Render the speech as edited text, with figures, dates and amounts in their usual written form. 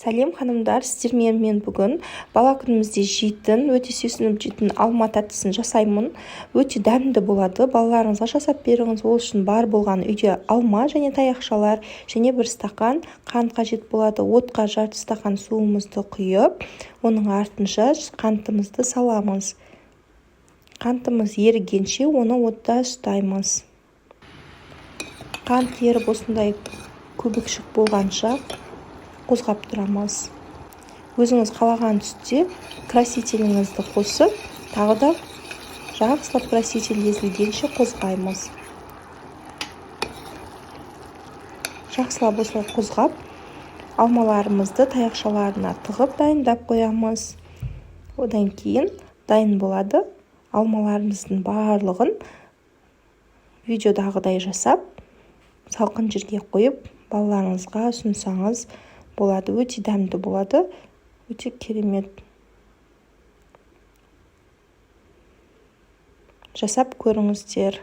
Сәлем, ханымдар! Сіздермен мен бүгін бала күнімізде жейтін, өте сүйсініп жейтін алма тәттісін жасаймын. Өте дәмді болады, балаларыңызға жасап беріңіз. Ол үшін бар болған үйде алма және таяқшалар және бір стақан қант қажет болады. Отқа жарты стақан суымызды құйып, оның артынша қантымызды саламыз. Қантымыз ерігенше оны отта ұстаймыз. Қант еріп, осындай көбікшік болғанша қозғап тұрамыз. Өзіңіз қалаған түсте красителіңізді қосып, тағы да жақсылап краситель езілгенше қозғаймыз. Жақсылап осылай қозғап, алмаларымызды таяқшаларына тығып, дайындап қоямыз. Одан кейін дайын болады. Алмаларымыздың барлығын видеодағыдай жасап, салқын жерге қойып, балаларыңызға ұсынсаңыз болады. Өте дәмді болады, өте керемет. Жасап көріңіздер.